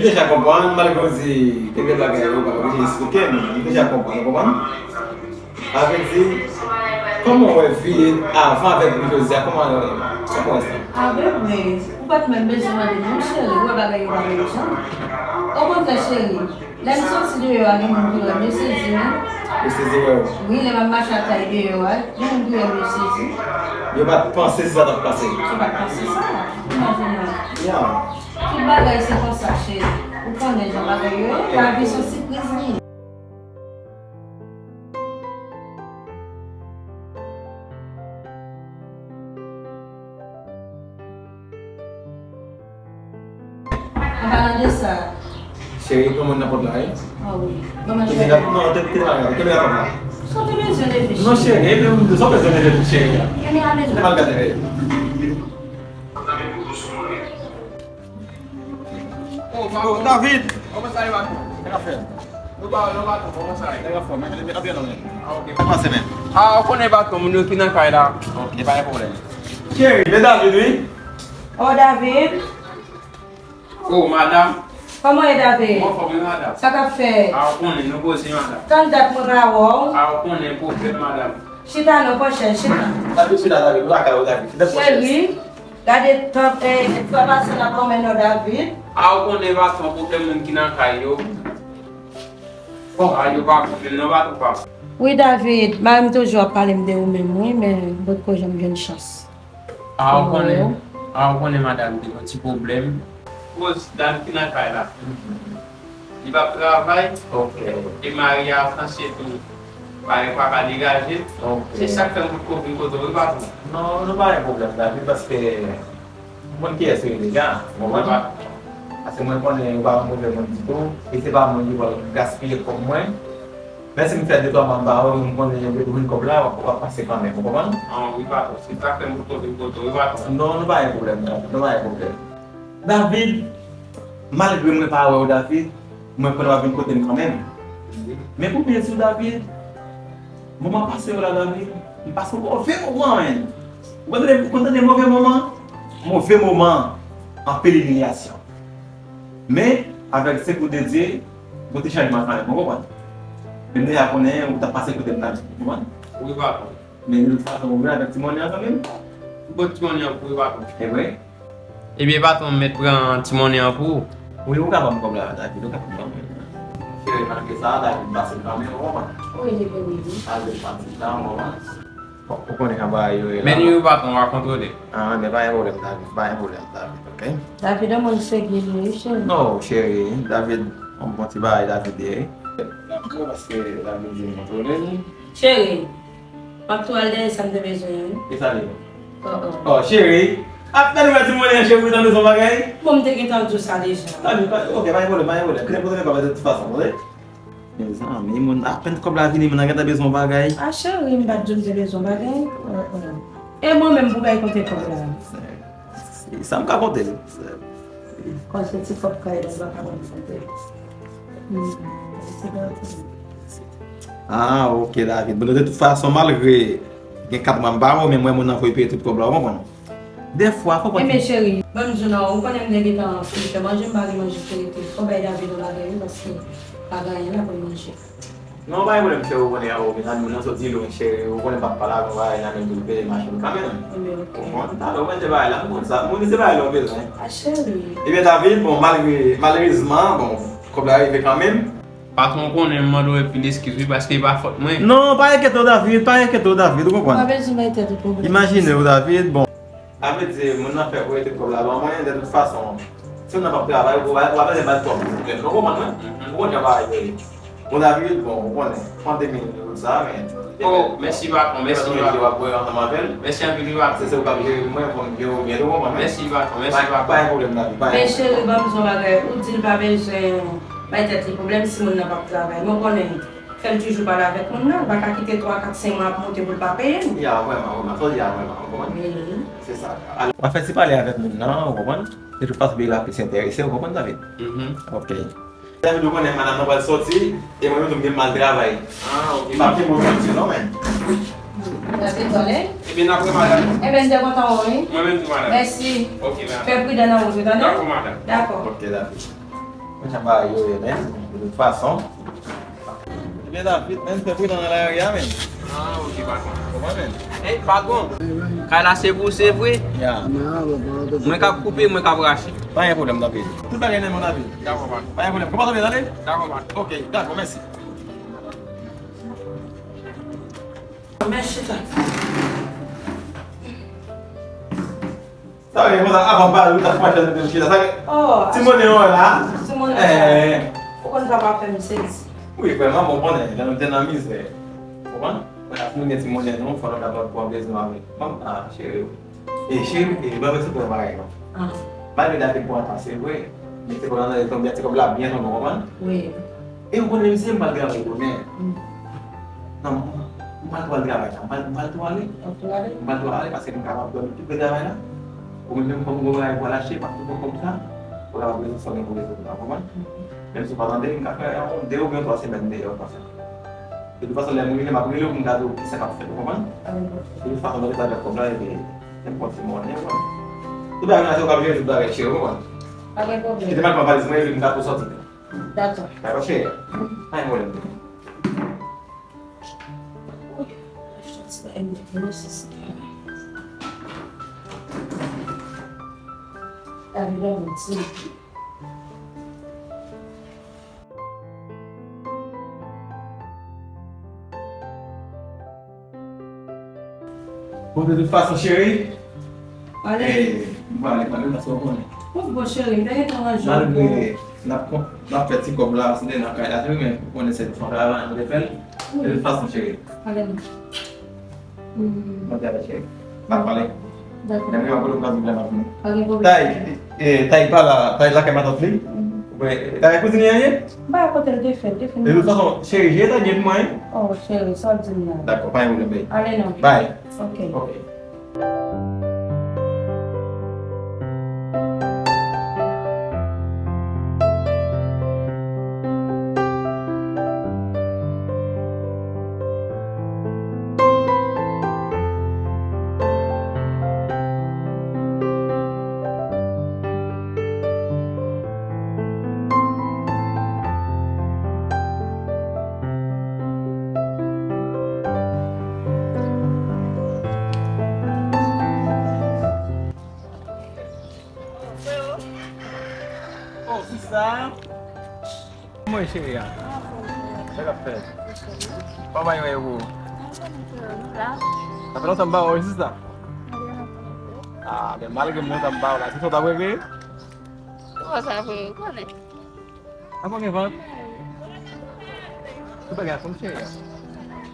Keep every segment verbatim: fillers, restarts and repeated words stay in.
Deja konprann, malgre w di gen de bagay ou pa oblije eksplike m, m deja konprann, ou konprann? Sa vle di, kòman w wè vi avan avèk vi jodi a, kòman w wè, kòman w wè sa? A, bebe, ou pa t menm bezwen mande m non, cheri, ou wè bagay yo pa menm jan. Okontrè, cheri, lè m soti deyò a, gen moun ki wè m, yo sezi, wi. Yo sezi wè w? Wi, lè m ap mache ak tay deyò a, gen moun ki wè m, yo sezi. Yo pa t panse se sa t ap pase. Yo pa t panse sa, imajine w. Ya. Tout bagay se konsa, cheri. Ou konnen jan bagay yo ye, lavi se yon sipriz li ye. An palan de sa. Cheri, gen moun nan pòt la, wi. Ah wi. Ban mwen cheri. Non, te, te, te, te, te, sa w te bezwen leve, cheri? Non, cheri, e menm sa w bezwen leve pou cheri a. Te mal gade, wi. Oh, David! Kòman sa ye, patwon? Nèg afè. Nou ba, nou ba, kòman sa ye? Nèg afè, men, men, men, men. Ah, ok. Kòman se menm? Ah, ou konnen, patwon, moun yo ki nan kay la. Ok, pa gen pwoblèm. Cheri, men David, wi. Oh, David. Oh, madanm. Kòman ye, David? Mwen anfòm, wi, madanm. Sa k ap fèt? Ah, ou konnen, nou poze, madanm. Tann dat mwen pa wè w. Ah, ou konnen, pwoblèm, madanm. Chita non, pòchè, chita. David, chita, David, nou lakay ou, David. Chita, pòchè. Cheri. Gade tan, eh, fwa pase n ap anmennen w, David. A, ou konnen patwon, pwoblèm moun ki nan kay yo. Bon, a, yo pa pwoblèm nan, patwon, pa. Wi, David, mari m toujou ap pale m de ou menm, wi, men m potko janm jwenn chans. A, ou konnen, a, ou konnen madanm te gen yon ti pwoblèm. Koz dam ki nan kay la. Li p ap travay. Ok. E mari a sanse tou. Mari pa ka degaje l. Ok. Se sa k fè m potko vin kote w wi, patwon. Non, nou pa gen pwoblèm, David, paske m konn kiyès ou ye deja, ou konprann? Wi, patwon. Paske mwen konnen ou pa yon move moun ditou, e se pa moun ki pral gaspiye kòb mwen. Menm si m fè de twa mwa m pa wè w, m konnen lè w vin kòb la, w ap, w ap pase kanmenm, ou konprann? An, wi, patwon, se sa k fè m potko vin kote w wi, patwon. Non, nou pa gen pwoblèm, David, nou pa gen pwoblèm. David, malgre mwen pa wè w, David, mwen konnen w ap vin kote m kanmenm. Men pou byen di w, David, moman pase yo la, David, m pase yon move moman, menn. Ou konn tande, ou konn tande move moman? Move moman, anpil imilyasyon. Men, avèk sekou de Dye, gon ti chanjman kanmenm, ou konprann? Men m deja konnen ou t ap pase kote m kanmenm, ou konprann? Wi, patwon. Men de tout fason, ou vle avèk ti mònè an kanmenm? Bon, ti mònè an pou ou, patwon. E vre? Ebyen, patwon, m mèt pran ti mònè an pou ou. Wi, ou ka ban m kòb la, David, ou ka ban m. Cheri, malgre sa, David pase kanmenm, ou konprann? Wi, li vre, wi. Malgre fatig la, ou konprann? Bon, ou konnen jan bagay yo ye la. Men nou yo, patwon, w a kontwole. Ah, men pa gen pwoblèm, David, pa gen pwoblèm, David, ok? David, yon moun serye li ye, cheri. Non, cheri, David, yon bon ti bagay, David ye. Dakò, paske David di m kontwole li. Cheri, m ap tou al dèyè sa m te bezwen an, wi. Kisa li ye? Oh, oh. Oh, cheri. Apèn ou wè ti mònè an, cheri, ou te bezwen bagay? Bon, m te gentan di w sa deja. Tann, pa, ok, pa gen pwoblèm, pa gen pwoblèm. Kite pwoblèm pa de tout fason, tande? Mezanmi, moun, apèn kòb la vini, moun nan gentan bezwen bagay. A, cheri, m pa t di w m te bezwen bagay. Oh, oh. E mwen menm pou bay kote kòb la. Se, se, sa m ka konte l. Konn se ti kòb kay la, m pa ka konn konte. Hmm, se pa. Ah, ok, David. Bon, de tout fason, malgre gen kat mwa m pa wè w, men mwen, moun nan voye peye tout kòb la, w konprann? Dèfwa, fò w konn. Enben, cheri, ban m di w non, ou konnen m te gentan fin fè manje, m pa gen manje ki rete. Fò w bay David yon bagay, wi, paske pa gen anyen la pou l manje. Non, pa gen pwoblèm, cheri, ou konnen, ou konnen, moun nan soti lwen, cheri, ou konnen m p ap pale avè w, bagay nan men m pou l peye machin kanmenm. Enben, ok. Ou konprann? Talè, ou mete bagay la, m konn sa. Moun se bagay la w bezwen. A, cheri. Ebyen, David, bon, malgre, malerezman, bon, kòb la rive kanmenm. Patwon konnen m mande w anpil eskiz, wi, paske e pa fòt mwen. Non, pa enkyete w, David, pa enkyete w, David, ou konprann? Pa bezwen bay tèt ou pwoblèm. Imajine w, David, bon. Sa vle di, moun nan fè pou rete kòb la ban mwen, de tout fason, si moun nan p ap travay, ou pa, ou pa bezwen ba l twòp pwoblèm. Non, ou konprann mwen? Mhm. Ou konn jan bagay yo ye. Bon, David, bon, ou konnen, pran de mil goud sa, men. Oh, mèsi, patwon, mèsi, patwon. W ap bwè ansanm avè l. Mèsi anpil, wi, patwon. Se, se ou k ap jere pou mwen, pou m jere w byen, ou konprann mwen? Mèsi, patwon, mèsi, patwon. Pa, pa gen pwoblèm, David, pa gen pwoblèm. Men, cheri, ban m di w yon bagay, ou di l pa bezwen bay tèt li pwoblèm si moun nan p ap travay. Men w konnen, fè l toujou pale avèk moun nan. L pa ka kite twa, kat, senk mwa ap monte pou l pa peye m. Ya, vrèman, vrèman. Sa w di a vrèman, ou konprann? Wi. Se sa. Alò, w a fè ti pale avèk moun nan, ou konprann? De tout fason, peyi la plis enterese, ou konprann, David? Mhm. Ok. David, ou konnen madanm nan pral soti, e mwen menm tou m gen mal travay. Ah, ok. M ap gen bon soti non, men. David, konnen? Ebyen, n ap wè, madanm. Ebyen, m te kontan wè w, wi. Mwen menm tou, madanm. Mèsi. Ok, madanm. Fè pridan nan wout ou, tande? Dakò, madanm. Dakò. Ok, David. Konn jan bagay yo ye, men, de tout fason. Ebyen, David, men, fè pridan nan lari a, men. Ah, ok, patwon. Kòman, men? Ey, patwon. Kay la se pou se vre. Ya. Mwen k ap koupe, mwen k ap rache. Pa gen pwoblèm, David. Tout bagay nan men w, David. Dakò, patwon. Pa gen pwoblèm. Konpòte w byen, tande? Dakò, patwon. Ok, dakò, mèsi. Men chita. Sa vle di konsa, avan m pale, ou ta fè machè sou chita. Sa gen ti monnen an la. Ti monnen an. Eh. Ou konn sa pa fè m sezi. Wi, vrèman, bon, konnen, lè nou te nan mizè. Ou konprann? Mwen, ap nou gen ti monnen nou, fò nou kapab pran plezi nou avèk. Manm, ah, cheri. E cheri, e ban mwen ti pran bagay non. Ah. Malgre date pou antan, se vre. Men se konn nan ti kòb la byen tonbe, ou konprann? Wi. E ou konnen misye m pral travay bonè. Mm. Non, m pral tou al travay la. M pral, m pral tou ale. W ap tou ale? M pral tou ale paske m kapab dòmi tout de travay la. Ou menm, menm kòm ou gen bagay pou al achte, m ap tou pran kòb sa. Ou kapab rezoud sa w gen pou rezoud la, ou konprann? Mhm. Menm si w pa tande, m ka fè yon de oubyen twa semèn deyò konsa. De tout fason, lè m rive, m ap rele w pou m ka di w kisa k ap fèt, ou konprann? De tout fason, mwen rete avèk kòb la, epi, m pran ti monnen, ou konprann? Tout bagay nan se ou k ap jere tout bagay, cheri, ou konprann? Pa gen pwoblèm. Kite m al pran valiz mwen, epi m ka tou sòti. Dakò. Dakò, cheri? Pa gen pwoblèm. Wi, achte ti bagay mwen, mwen se sa. Gade lè mwen di. Bon, de tout fason, cheri. Ale. Eh, m pral ale, pale, paske w konnen. Pouf, bon, cheri, m te gentan ranje w. Malgre n ap kon-, n ap fè ti kòb la, se te nan kay la, cheri, men ou konnen se yon travay, nou te fè l. Wi. De tout fason, cheri. Ale, non. Hmm. Mwen te avè cheri. N ap pale. Dakò. Lè m rive kote m pral di lè m ap vini. Pa gen pwoblèm. Tay, eh, Tay pa la, Tay lakay matant li. Mhm. Ou wè, Tay kouzin li an ye? M pa wè kote l te fèt, te fini. De tout fason, cheri, jere Tay byen pou mwen, wi. Oh, cheri, sa w di m nan. Dakò, pa gen pwoblèm, baby. Ale non. Bye. Ok. Ok. Oh, sista. Kòman w ye, cheri a? Sa k ap fèt? Kòman yo ye pou ou? Sa fè lontan m pa wè w, sista. Ah, men malgre m lontan m pa wè w la, se sa w t ap regle? Kòman sa vre, ou konnen? Ankò gen vant? Tout bagay ap fon cheri a.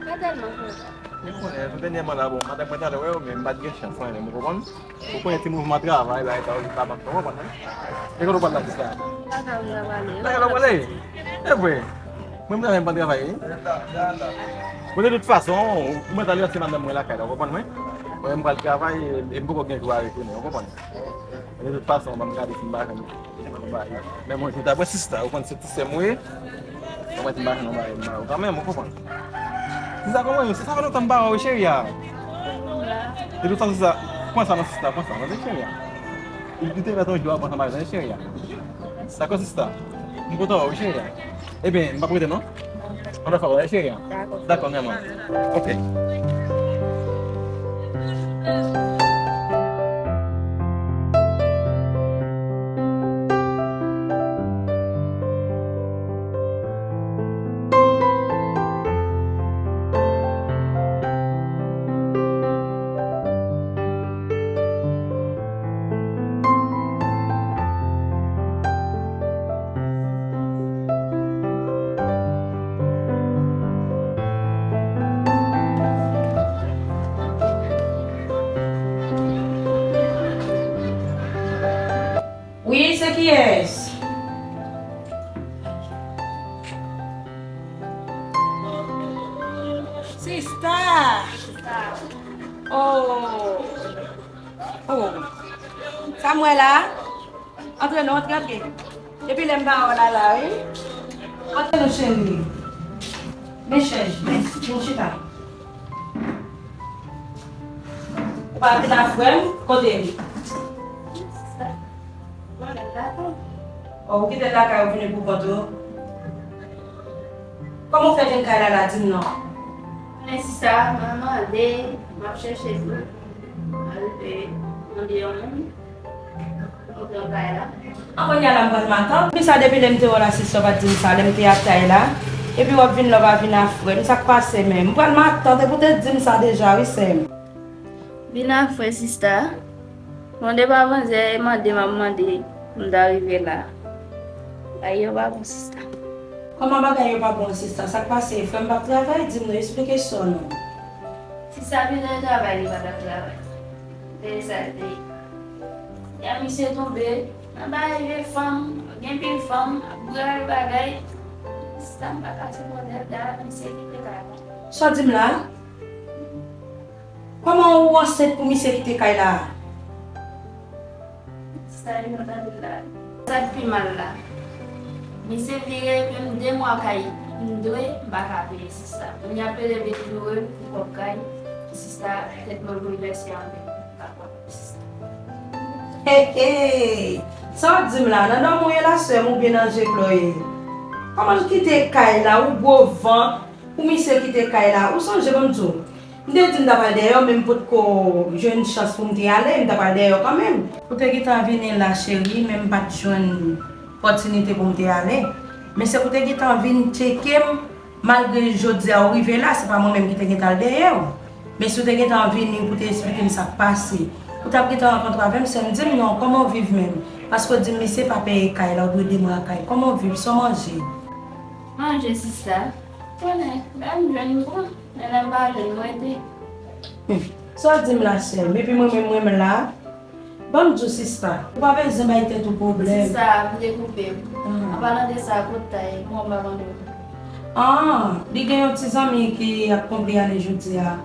Pa tèlman vre. Ou konnen, tou dènyèman la, bon, madanm mwen t al wè w, men m pa t gen chans, mwen menm, ou konprann? Ou konnen ti mouvman travay, bagay sa yo, li pa manke, ou konprann, non? E kote w pral la, sista? Lakay mwen prale. Lakay w prale? E vre? Mwen, m travay, m pa travay, wi. Bon, de tout fason, ou mèt al wè si madanm mwen lakay la, ou konprann mwen? Mwen, m pral travay, e m poko gen jou a retounen, ou konprann? De tout fason, ban m gade si m pa jwenn yon bagay. Men mwen, jou ta pran sista, ou konn se ti sè m ou ye. Mwen, si m pa jwenn yon bagay, m ba ou kanmenm, ou konprann. Sista, kòman yo? Sista, fè lontan m pa wè w, cheri a. De tout fason, sista, pran sa non, sista, pran sa, tande, cheri a. Ou te mèt yon jou a pran sa, m pa jwenn, cheri a. Dakò, sista. M kontan wè w, cheri a. Ebyen, m p ap rete non. Ann fè kòb la, cheri a. Dakò. Dakò, mwen. Ok. Wi, se kiyès? Sista! Oh! Oh! Sa m wè la? Antre non, antre, antre. Depi lè m pa wè w la la, wi. Antre non, cheri. Men chèz, men, vin chita. Ou pa vin la, frè m? Kote m? Mwen menm la, tou. Oh, ou kite l lakay ou vini pou kont ou? Kòman w fè jwenn kay la la, di m non? Men sista, mwen mande, m ap chèche tou. M rive mande yon moun. An kounye a la m pral matant. Poukisa depi lè m te wè w la sista w pa t di m sa lè m te ak kay la? Epi w ap vin la w pa vin a frè m, sa k pase menm? M pral matant epi w te di m sa deja wi sè m. Vin a frè sista. Mande pa manzè e mande m ap mande pou m ta rive la. Bagay yo pa bon sista. Kòman bagay yo pa bon sista? Sa k pase? Frè m p ap travay? Di m non, esplike sè w non. Sista vin nan travay li pa t ap travay. Dèyè sa l te ye. Ya misye tonbe nan bagay vye fanm, gen pil fanm, ap bral bagay. Sa m pa ka sipòte l, da misye kite kay la. Sa w di m la? Kòman ou ansent pou misye kite kay la? Sa yo tande la. Sa k pi mal la. Misye vire epi m de mwa kay m dwe m pa ka peye sista. Kounye a pede vin joure m pou kòb kay sista, tèt mwen boulvèse anpil. M pa kwè sista. Hey, hey! Sa w ap di m la? Nan dòmi w ye la sè m oubyen nan je klò w ye? Kòman l kite kay la ou gwo van pou misye kite kay la? Ou sonje ban m di w. M te di m ta pral dèyè w, men m potko jwenn chans pou m te ale, m ta pral dèyè w kanmenm. Ou te gentan vini la, cheri, men m pa t jwenn pòtinite pou m te ale. Men se pou w te gentan vin tcheke m, malgre jodi a ou rive la, se pa mwen menm ki te gentan al dèyè w. Men si w te gentan vini pou te esplike m sa k pase, ou t ap gentan rankontre avè m, sè m, di m non, kòman w viv menm? Paske w di m misye pa peye kay la, ou dwe de mwa kay. Kòman w viv? Sa w manje? Manje, sista. Konnen, lè m jwenn m pran, men lè m pa jwenn m rete. Hmm. Sa w di m la sè m? Epi mwen menm, mwen menm la. Ban m di w sista, ou pa bezwen bay tèt ou pwoblèm. Sista, m te koupe w. Ah. An palan de sa, kot tay, kòman m pa konnen w? Ah, li gen yon ti zanmi ki ap konpli ane jodi a.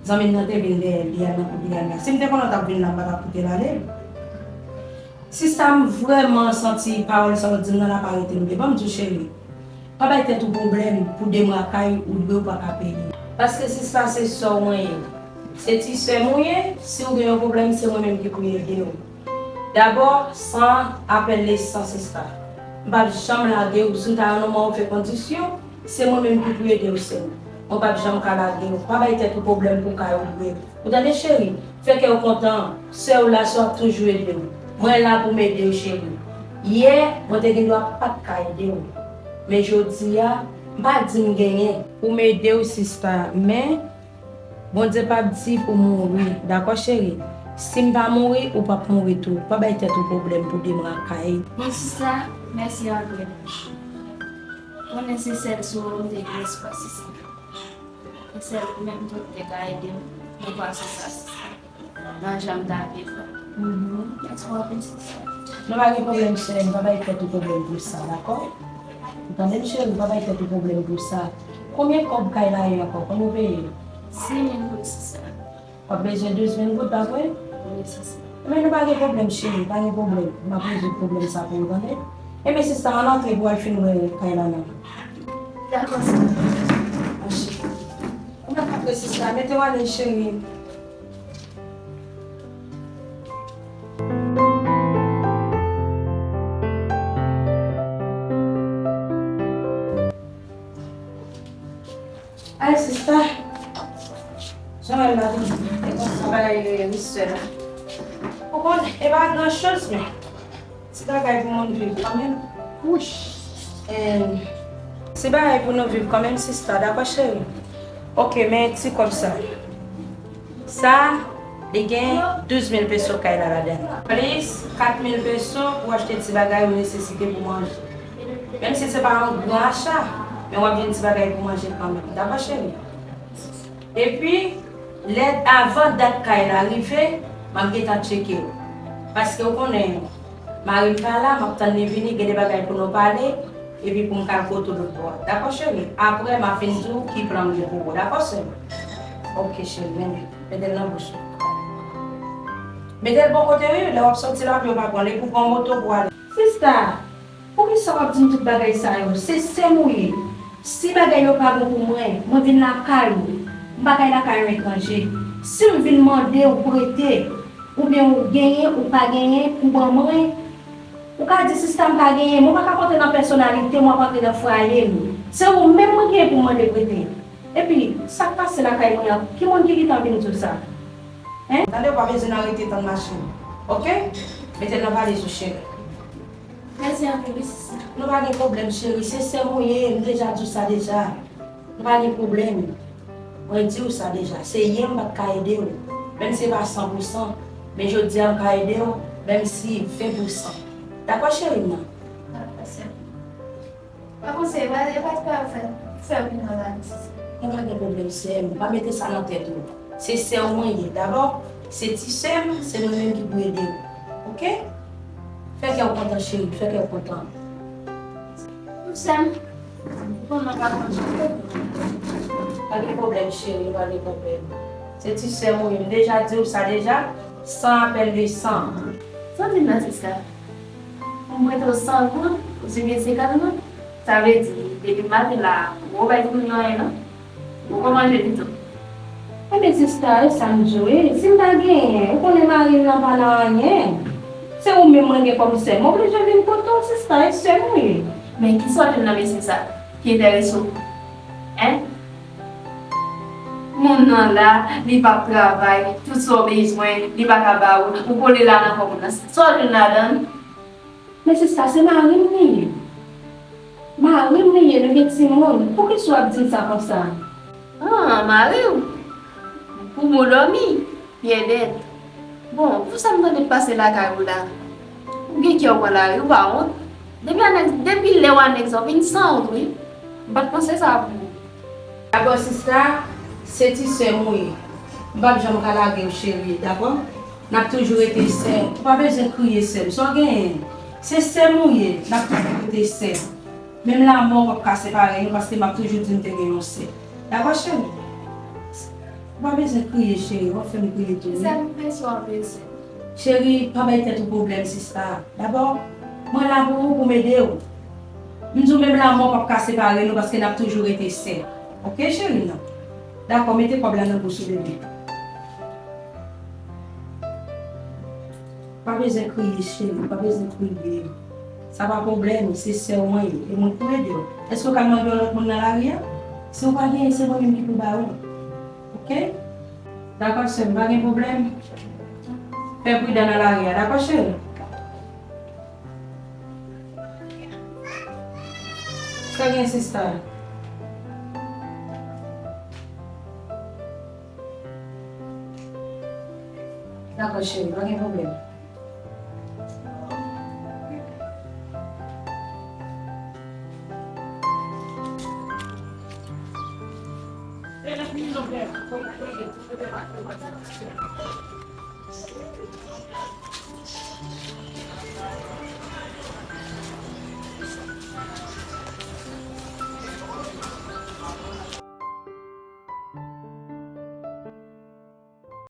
Zanmi m nan te vin dèyè l, li al nan konpli ane a. Si m te konnen w t ap vin la, m pa t ap kite l ale. Sista, m vrèman santi pawòl sa w di m nan la pa rete m byen. Ban m di w cheri, pa bay tèt ou pwoblèm pou de mwa kay ou dwe ou pa ka peye. Paske sista se sè w mwen ye. Se ti sè m ou ye, si w gen yon pwoblèm se mwen menm ki pou ede w. Dabò, san apèl le san sista. M p ap janm lage w, si w ta nan yon moman ou fè kondisyon, se mwen menm ki pou ede w sè m. Mwen p ap janm ka lage w. Pa bay tèt ou pwoblèm pou kay ou dwe. Ou tande cheri, fè kè w kontan, sè w la sè w ap toujou ede w. Mwen la pou m ede w cheri. Yè, mwen te gen dwa pa t ka ede w. Men jodi a, m pa di m genyen. Pou m ede w sista, men Bondye p ap di pou mouri, dakò cheri? Si m pa mouri, ou p ap mouri tou. Pa bay tèt ou pwoblèm pou de mwa kay. Bon sista, mèsi anpil. Konnen se sèl sou ou m te gen espwa sista. Se sèl ou menm ki te ka ede m nan pase sa sista. Nan jan m ta viv la. Mhm. Mèsi anpil sista. Non, pa gen pwoblèm sè m, pa bay tèt ou pwoblèm pou sa, dakò? Ou tande m cheri, pa bay tèt ou pwoblèm pou sa. Konbyen kòb kay la ye ankò? Konbyen w peye? Sis mil goud sista. W ap bezwen douz mil goud, pa vre? Wi sista. Ebyen nou pa gen pwoblèm cheri, pa gen pwoblèm. M ap rezoud pwoblèm sa pou ou tande. Ebyen sista, ann antre pou w al fin wè kay la non. Dakò sista. Mache. Ou mèt antre sista, mete w alèz cheri. Ay sista, jan wè m la vin, e konsa bagay yo ye wi sè la. Ou konn, e pa gran choz men. Ti bagay pou moun viv kanmenm. Wouch. Ti bagay pou nou viv kanmenm sista, dakò cheri? Oke, men ti kòb sa. Sa, li gen douz mil peso kay la ladan. Plis kat mil peso pou achte ti bagay ou nesesite pou manje. Menm si se pa yon gran acha, men w ap jwenn ti bagay pou manje kanmenm. Dakò cheri? Epi, lè avan dat kay la rive, m ap gentan tcheke w. Paske w konnen, mari m pa la, m ap tann li vini, gen de bagay pou nou pale, epi pou m ka al kote w lòt bò a. Dakò, cheri? Apre, m a fin di w ki plan m gen pou ou. Dakò, sè m? Oke, cheri, men li. Mete l nan bouch ou. Mete l bò kote, wi, lè w ap sòti la, pou yo pa pran l, epi w pran moto pou w ale. Sista! Poukisa w ap di m tout bagay sa yo? Se sè m ou ye. Si bagay yo pa bon pou mwen, mwen vin lakay ou. M pa kay lakay yon etranje. Si m vin mande w prete, oubyen ou genyen, ou pa genyen, pou ban mwen, Ou ka di sista m pa genyen, men ou pa ka konte nan pèsonalite m, w ap antre nan fwaye m. Se ou menm mwen genyen pou m mande prete. Epi, sa k pase lakay mwen an, ki moun ki gentan vin di w sa? Hein? Tande, ou pa bezwen nan rete tann machin. Oke? Mete l nan valiz ou, cheri. Mèsi anpil, wi, sista. Nou pa gen pwoblèm, cheri. Se sè m ou ye, m deja di w sa deja. Nou pa gen pwoblèm. Mwen di w sa deja. Se yè m pa t ka ede w. Menm si se pa san pou san. Men jodi a m ka ede w, menm si ven pou san. Dakò, cheri m nan? Dakò, sè m. Pa konsa, e pa, e pa t ka fè, fè w vin nan lavi, sista. Mwen pa gen pwoblèm, sè m. Pa mete sa nan tèt ou. Se sè w mwen ye. Dabò, se ti sè m, se mwen menm ki pou ede w. Oke? Fè kè w kontan, cheri. Fè kè w kontan. Sè m, bon, mwen pa kontan. Pa gen pwoblèm, cheri. Pa gen pwoblèm. Se ti sè m ou ye. M deja di w sa deja. San apèl de san. Sa w di m nan, sista? Pou m prete w san goud, ousibyen senkant goud, sa vle di, depi maten la, ou poko bay timoun yo anyen, non? Ou poko manje ditou. Ebyen, sista, e sa m di w, e si m pa genyen, ou konnen mari m nan pa nan anyen. Se ou menm mwen gen kòm sè m, m oblije vin kote w, sista, e sè m ou ye. Men kisa w jwenn nan mesye sa ki enterese w? Hein? Moun nan la, li p ap travay, tout sa w bezwen, li pa ka ba ou, ou kole la nan kò moun nan. Sa w jwenn ladan l? Men sista, se mari m li ye. Mari m li ye, nou gen timoun. Poukisa w ap di m sa konsa? Ah, mari w? Pou bon dòmi, pyèdèt. Bon, pou sa m tande pase lakay ou la, ou gen kè w pran lari, ou pa wont? Depi anèk, depi lè w anèk sa, w vin san wont, wi. M pa t panse sa pou ou. Dabò, sista, se ti sè m ou ye. M p ap janm ka lage w, cheri, dakò? N ap toujou rete sè. Ou pa bezwen kriye, sè m. Sa w genyen? Se sè m ou ye. N ap toujou rete sè. Menm lanmò p ap ka separe nou, paske m ap toujou di m te gen yon sè. Dakò, cheri? Ou pa bezwen kriye, cheri. W ap fè m kriye tou, wi. Sè m, mèsi w anpil, sè m. Cheri, pa bay tèt ou pwoblèm, sista. Dabò, mwen la pou ou, pou m ede w. M di w menm lanmò p ap ka separe nou, paske n ap toujou rete sè. Oke, cheri m nan? Dakò, mete kòb la nan bouch ou, bebe. Pa bezwen kriye, cheri, pa bezwen kriye. Sa pa pwoblèm, se sè w mwen ye, e mwen pou ede w. Èske w ka mande yon lòt moun nan lari a? Si w pa genyen, se mwen menm ki pou ba ou. Oke? Dakò, sè m, pa gen pwoblèm. Fè pridan nan lari a, dakò, cheri? Sa gen, sista? Dakò, cheri, pa gen pwoblèm.